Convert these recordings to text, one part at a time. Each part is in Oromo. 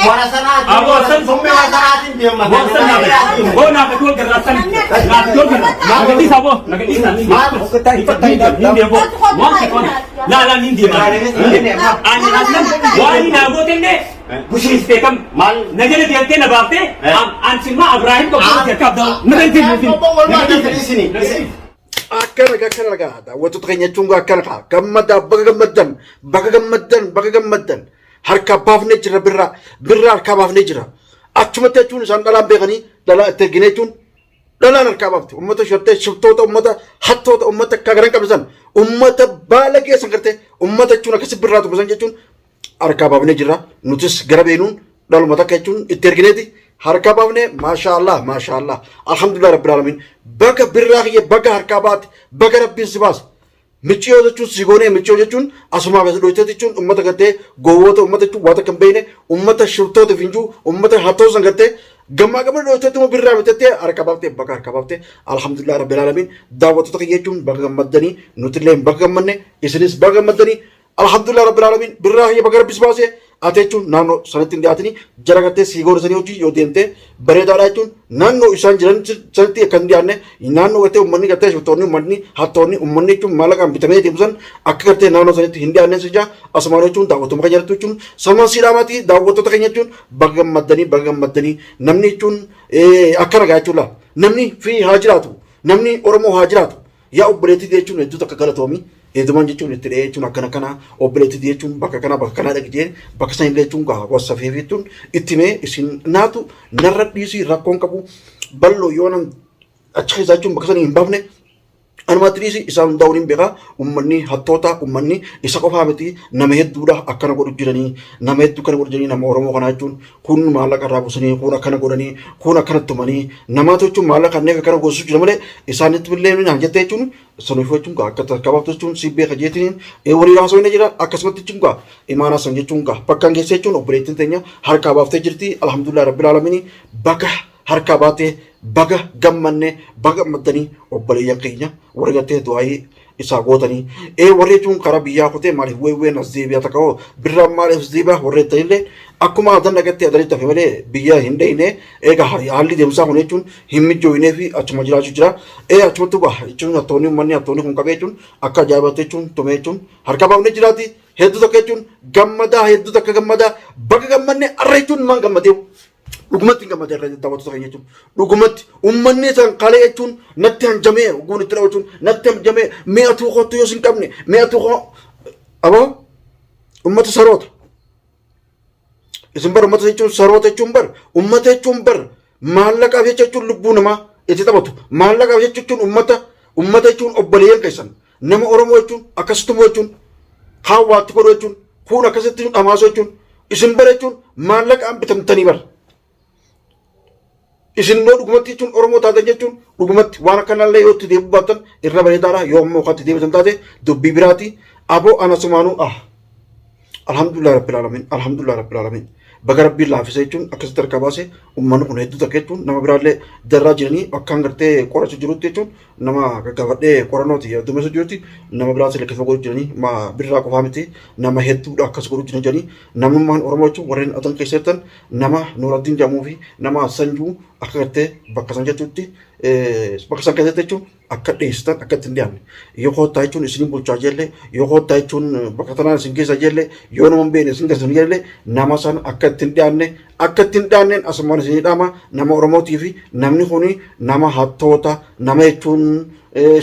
Wara sanaatiin. Aboo san Summii wara sanaatiin deemma. Boo san naa bee. Boo naa bee wal garraa san. Naa bee wal garraa. Na gadhiisa boo. Na gadhiisa. Niin deema boo. Waan ta'e waan. Laa laa niin deema. Ani aslan waan naa gootenne bushiistee kam. Maal? Na jala deemtee na baaftee an simmaa Abraahim qabu si akka abdaa. Na dandeessi. Akkana akkana ragaa daawwattoota keenya jechuun akkana kaa gammadaa baga gammaddan baga gammaddan baga gammaddan harkaa baafnee jira birraa birraa harkaa baafnee jira achumatti jechuun isaan dhalaan beekanii dhalaa itti ergine jechuun dhalaan harkaa baafte ummata shortee shiftoota ummata hattoota ummata akka garan qabne san ummata baala geessan gartee ummata jechuun akkasi birraa tume san jechuun harkaa baafnee jira nutis gara beenuun dhaluma takka jechuun itti ergineeti harkaa baafnee maashaallah maashaallah alhamdulillah rabbil alamin baga birraa kiyya baga harkaa baate baga rabbiin si baase Micciyoo jechuun si goonee micciyoo jechuun asumaa gadi dhoytee jechuun ummata gartee gowwoota ummata jechuun waa takka hin beekne ummata shiftoota finjuu ummata hattoota san gartee gammaa gamana dhoytee tuma birraa bitattee harka baaftee baga harka baaftee alhamdulillah rabbil alamin daawwattoota kiyya jechuun baga gammaddanii nutillee baga gammanne isinis baga gammaddanii alhamdulillah rabbil alamin birraa kiyya baga rabbis baasee ati jechuun naannoo sanatti hin dhiyaatini jara gartee sii goone sanii hojii yoo deemte bareedaadha jechuun naannoo isaan jiran sanatti akka hin dhiyaanne naannoo gartee uummanni gartee shiftoonni uummanni hattoonni uummanni jechuun maallaqaan bitamee deemu san akka gartee naannoo sanitti hin dhiyaanne si jaa asumaan jechuun daawwattuma keenya irratti jechuun sanumaan sii dhaamaatii daawwattoota keenya jechuun baga gammaddanii baga gammaddanii namni jechuun akka ragaa jechuun laa namni fi haa jiraatu namni Oromoo haa jiraatu Yaa obboleettii jechuun hedduu takka galatoomi. Heedumaan jechuun itti dhahee jechuun akkana kana obboleettii jechuun bakka kana bakka kanaa dhaqi jeen bakka san illee jechuun gaa wasafee jechuun itti mee isin naatu narra dhiisii rakkoon qabu bal'oo yoo nan achi keessaa jechuun bakka sanii hin baafne anumaatti dhiisi isaan hundaa waliin beekaa ummanni hattoota ummanni isa qofaa miti nama hedduudha akkana godhu jiranii nama hedduu kana godhu jiranii nama Oromoo kanaa jechuun kun maallaqa irraa buusanii kun akkana godhanii kun akkana tumanii namaatu jechuun maallaqa kanneen akkana goosisuu jira malee isaanitti illee naan jettee jechuun saniif jechuun gaa akka tarkabaaftu jechuun si beeka jeetiin waliin haasofne jira akkasumatti jechuun gaa imaanaa san jechuun gaa bakka geessee jechuun obboleettiin teenya harkaa baaftee jirti alhamdulillah rabbil aalamiin baga harkaa baatee baga gammanne baga gammaddanii obboleeyyan keenya warri gartee du'aayii isaa gootanii ee warri jechuun karaa biyyaa kutee maaliif weewween as deebi'a takka hoo birraan maaliif as deebi'a warri jettanillee akkuma adan dhagattee adanitti hafe malee biyya hin dheyne eega haalli deemsaa kun jechuun hin mijjooynee fi achuma jiraachuu jira ee achumatti baha jechuun hattoonni uummanni hattoonni kun qabee jechuun akka ajaa'ibaatti jechuun tumee jechuun harka baafnee jiraati hedduu takka jechuun gammadaa hedduu takka gammadaa baga gammanne arra jechuun maan gammadeewu. Dhugumatti hin gammadee irra daawwattoota keenya jechuun dhugumatti uummanni isaan kalee jechuun natti hanjamee guun itti dhawu jechuun natti hanjamee mi'a tuu kottu yoo sin qabne mi'a tuu koo aboo uummata saroota. Isin bar uummata jechuun saroota jechuun bar uummata jechuun bar maallaqaaf jecha jechuun lubbuu namaa itti taphatu maallaqaaf jecha jechuun uummata uummata jechuun obboleeyyan keessan nama Oromoo jechuun akkasitti jechuun kaan waatti godhu jechuun kuun akkasitti dhamaasuu jechuun isin bara jechuun maallaqaan bitamtanii bara. Isin immoo dhugumatti jechuun Oromoo taatan jechuun dhugumatti waan akkanallee yoo itti deebi'uu baattan irra bareedaadha yoo ammoo kan itti deebitan taate dubbii biraati aboo ana sumaanuu ah. Alhamdulillah rabbil alamin alhamdulillah rabbil alamin baga rabbiin laafise jechuun akkasitti harkaa baase uummanni kun hedduu takka jechuun nama biraallee darraa jiranii akkaan gartee qorachuu jirutti jechuun nama gaggaafadhee qorannooti dummeessa jirutti nama biraas lakkisuma godhu jiranii ma birraa qofaa miti nama hedduudha akkas godhu jiran jedhanii namummaan Oromoo jechuun warreen atan keessa jirtan nama Nuuraddiin jedhamuu fi nama Sanjuu akka gartee bakka san jechuutti bakka san keessatti jechuun akka dhiyeessitan akka ittiin dhiyaanne yoo koottaa jechuun isin bulchaa jelle yoo koottaa jechuun bakka tanaan isin keessa jelle yoo nama hin beekne isin keessa jelle nama san akka ittiin dhiyaanne akka ittiin dhiyaanneen asumaan isin dhaama nama Oromootii fi namni kuni nama hattoota nama jechuun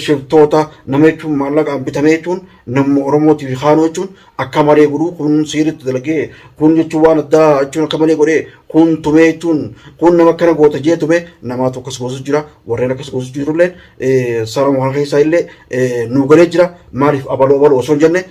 shiftoota nama jechuun maallaqaan bitamee jechuun nama Oromootii fi kaanuu jechuun akka malee godhuu kun siiritti dalagee kun jechuun waan addaa jechuun akka malee godhee kun tumee jechuun kun nama akkana goota jee tumee namaatu akkas goosu jira warreen akkas goosu jirullee sarama kana keessaa illee nu galee jira maaliif abaloo abaloo osoo hin jenne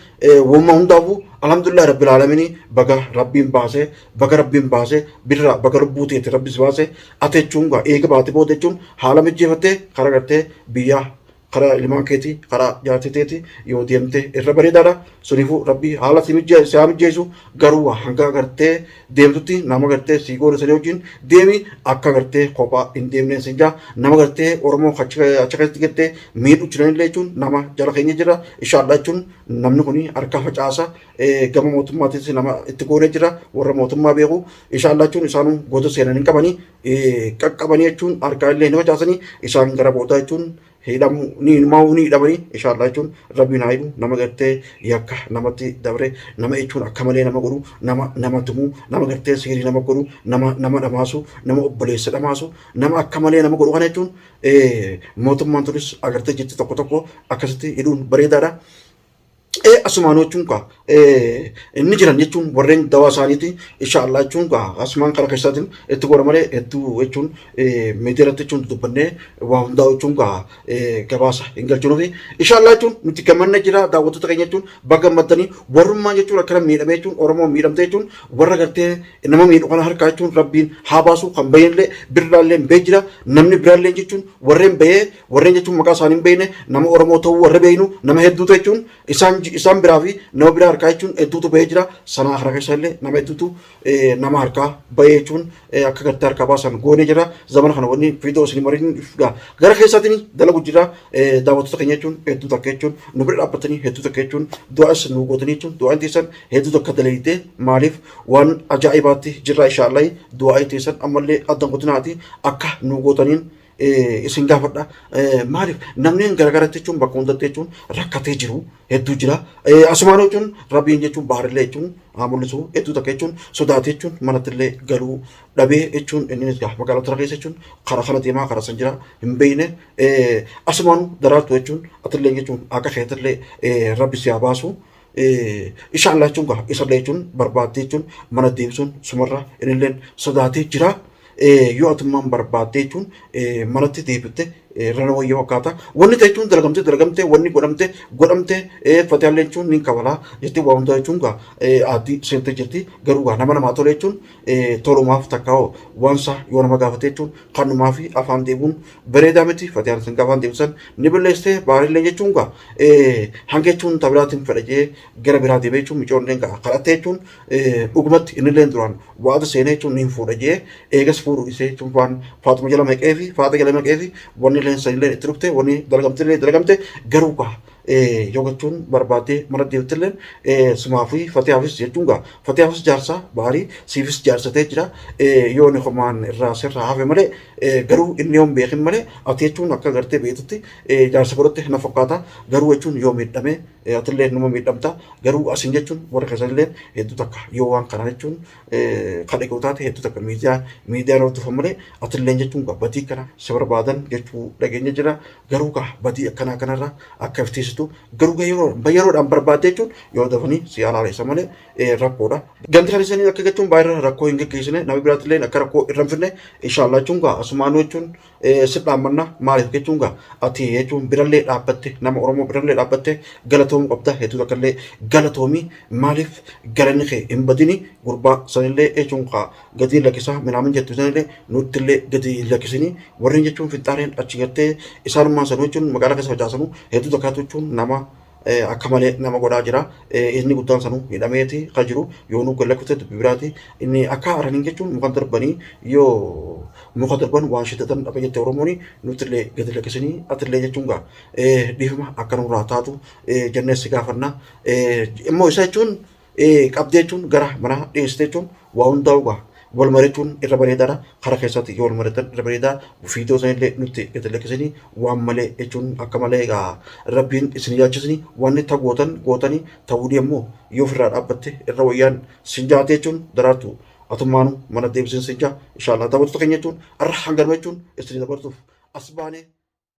wamma hundaafuu alhamdulillah rabbil aalamiin baga rabbiin baasee baga rabbiin baasee birra baga lubbuu teeti rabbis baasee ate jechuun eega baate booda jechuun haala mijjeeffattee karaa gartee biyyaa Karaa ilmaan keetii, karaa jaartii teetii yoo deemte irra bareedaadha. Suniifuu Rabbi haala si haa mijjeessu. Garuu hanga gartee deemtutti nama gartee sii goone sanii wajjin deemi, akka gartee kophaa hin deemneen sin jaa. Nama gartee Oromoo achi keessatti gartee miidhu jiranillee jechuun nama jala keenya jira. Inshaallah jechuun namni kun harka facaasa, gama mootummaatis nama itti goonee jira, warra mootummaa beeku. Inshaallah jechuun isaanuu goota seenan hin qabanii, qaqqabanii jechuun harkaa illee ni facaasanii, isaan gara boodaa jechuun hidhamu ni maa'uu ni hidhamanii. Inshaallah jechuun Rabbiin haa hidhu nama gartee yakka namatti dabre, nama jechuun akka malee nama godhu, nama nama tumu, nama gartee siirii nama godhu, nama nama dhamaasu, nama obboleessa dhamaasu, nama akka malee nama godhu. Kana jechuun mootummaan tunis agartee jirti, tokko tokko akkasitti hidhuun bareedaadha. Asumaan jechuun kaa inni jiran jechuun warreen dawaa isaaniiti. Inshaallah jechuun kaa asumaan kara keessaatiin itti godha malee, hedduu jechuun miidiyaa irratti jechuun dubbannee waa hundaa jechuun kaa gabaasa hin galchinuufi. Inshaallah jechuun nuti gammanne jira. Daawwattoota keenya jechuun baga gammaddanii. Warrummaan jechuun akkana miidhamee jechuun Oromoo miidhamte jechuun warra gartee nama miidhu kana harkaa jechuun Rabbiin haa baasu. Kan bayanillee birraallee hin bee jira, namni biraallee jechuun warreen bahee, warreen jechuun maqaa isaanii hin beekne, nama Oromoo ta'uu warra beeknu nama hedduutu jechuun isaan biraa fi nama biraa harkaa jechuun hedduutu bahee jira. Sanaa kana keessa illee nama hedduutu nama harkaa bahee jechuun akka gartee harkaa baasan goonee jira. Zamana kana wanni viidiyoo isin mariin gara keessaatiin dalagu jira. Daawwattoota keenya jechuun hedduu takka jechuun nu bira dhaabbatanii, hedduu takka jechuun du'as nu gootanii jechuun du'aan teessan hedduu takka dalaydee. Maaliif waan ajaa'ibaatti jirra. Inshaallah du'aa teessan ammallee addan kutinaati akka nu gootaniin isin gaafadha. Maaliif namni garagaratti jechuun bakka hundatti jechuun rakkatee jiru hedduu jira. Asumaan jechuun Rabbiin jechuun baarillee jechuun haa mul'isu. Hedduu takka jechuun sodaatee jechuun manattillee galuu dhabee jechuun innis magaalota keessa jechuun karaa kana deemaa karaa san jira hin beekne. Asumaan Daraartu jechuun atillee jechuun akka keetillee Rabbi si haa baasu. Inshaallah jechuun gaa isallee jechuun barbaaddee jechuun mana deebisuun sumarra innillee sodaatee jira. Yoo atummaan barbaaddee jechuun manatti deebitte irra wayya fakkaata. Wanni ta'e jechuun dalagamtee dalagamtee, wanni godhamte godhamte, fatiyaallee jechuun ni kabalaa jettee waa hundaa jechuun gaa aaddii seentee jirti. Garuu gaa nama namaa tole jechuun tolumaaf takka waansa yoo nama gaafate jechuun kanumaa fi afaan deebuun bareedaa miti. Fatiyaan isin afaan deebisan ni balleessite. Baarillee jechuun gaa hanga jechuun tabiraatiin fedha jee gara biraa deemee jechuun micoolleen gaa kadhattee jechuun dhugumatti innillee duraan waada seenee jechuun ni fuudha jee, eegas fuudhu isee jechuun waan Faaxuma jala maqee fi Faaxa jala maqee fi wanni illee sanillee itti dhufte, wanni dalagamte illee dalagamte. Garuu gaa yoo gochuun barbaaddee mana deemtillee sumaa fi fatiyaafis jechuun gaa fatiyaafis jaarsa baarii siifis jaarsatee jira. Yoo inni homaan irraa sirraa hafe malee, garuu inni yoo hin beekin malee, ati jechuun akka gartee beektutti jaarsa godhatte na fakkaata. Garuu jechuun yoo miidhame atillee numa miidhamta. Garuu asin jechuun warra keessanillee hedduu takka yoo waan kana jechuun kan eeguu taate, hedduu takka miidiyaan hordofan malee, atillee jechuun gaa badii kana si barbaadan jechuu dhageenya jira. Garuu gaa badii akkanaa kanarra akka iftiisitu, garuu gaa yeroo yeroodhaan barbaadde jechuun yoo dafanii si alaaleessa malee rakkoodha. Ganti kan isanii akka jechuun baay'ee rakkoo hin geggeessine, nama biraatillee akka rakkoo irra hin fidne. Inshaallah jechuun gaa asumaanuu jechuun si dhaammanna. Maaliif jechuun gaa ati jechuun birallee dhaabbatte, nama Oromoo birallee dhaabbatte galatoomuu qabda. Hedduu takkallee galatoomii. Maaliif galanni kee hin badini. Gurbaa sanillee jechuun kaa gadi lakkisaa minaamin jettu sanillee nuttillee gadi lakkisini. Warreen jechuun finxaareen achi gartee isaanummaan sanuu jechuun magaalaa keessa facaasanuu hedduu takkaatu jechuun nama akka malee nama godhaa jira. Inni guddaan sanuu hidhameeti kan jiru. Yoo nu gad lakkifte dubbi biraati. Inni akka haraniin jechuun muka darbanii, yoo muka darban waan shittatan dhaba jette Oromooni. Nutillee gadi lakkisanii, atillee jechuun gaa dhiifama akka nurraa taatu jennee si gaafanna. Immoo isa jechuun qabdee jechuun gara mana dhiyeessite jechuun waa hundaa'u gaa wal mari'achuun irra bareedaadha. Karaa keessatti yoo wal mari'atan irra bareedaa. Viidiyoo sanillee nutti gadi lakkisanii waan malee jechuun akka malee egaa Rabbiin isin yaachisni wanni ta gootan gootanii ta'uu immoo yoo ofirraa dhaabbatte irra wayyaan sin jaate jechuun Daraartu atummaanu mana deebisiin sin jaa. Inshaallah daawwattoota keenya jechuun har'a hanganuma jechuun isin dabarsuuf as baanee.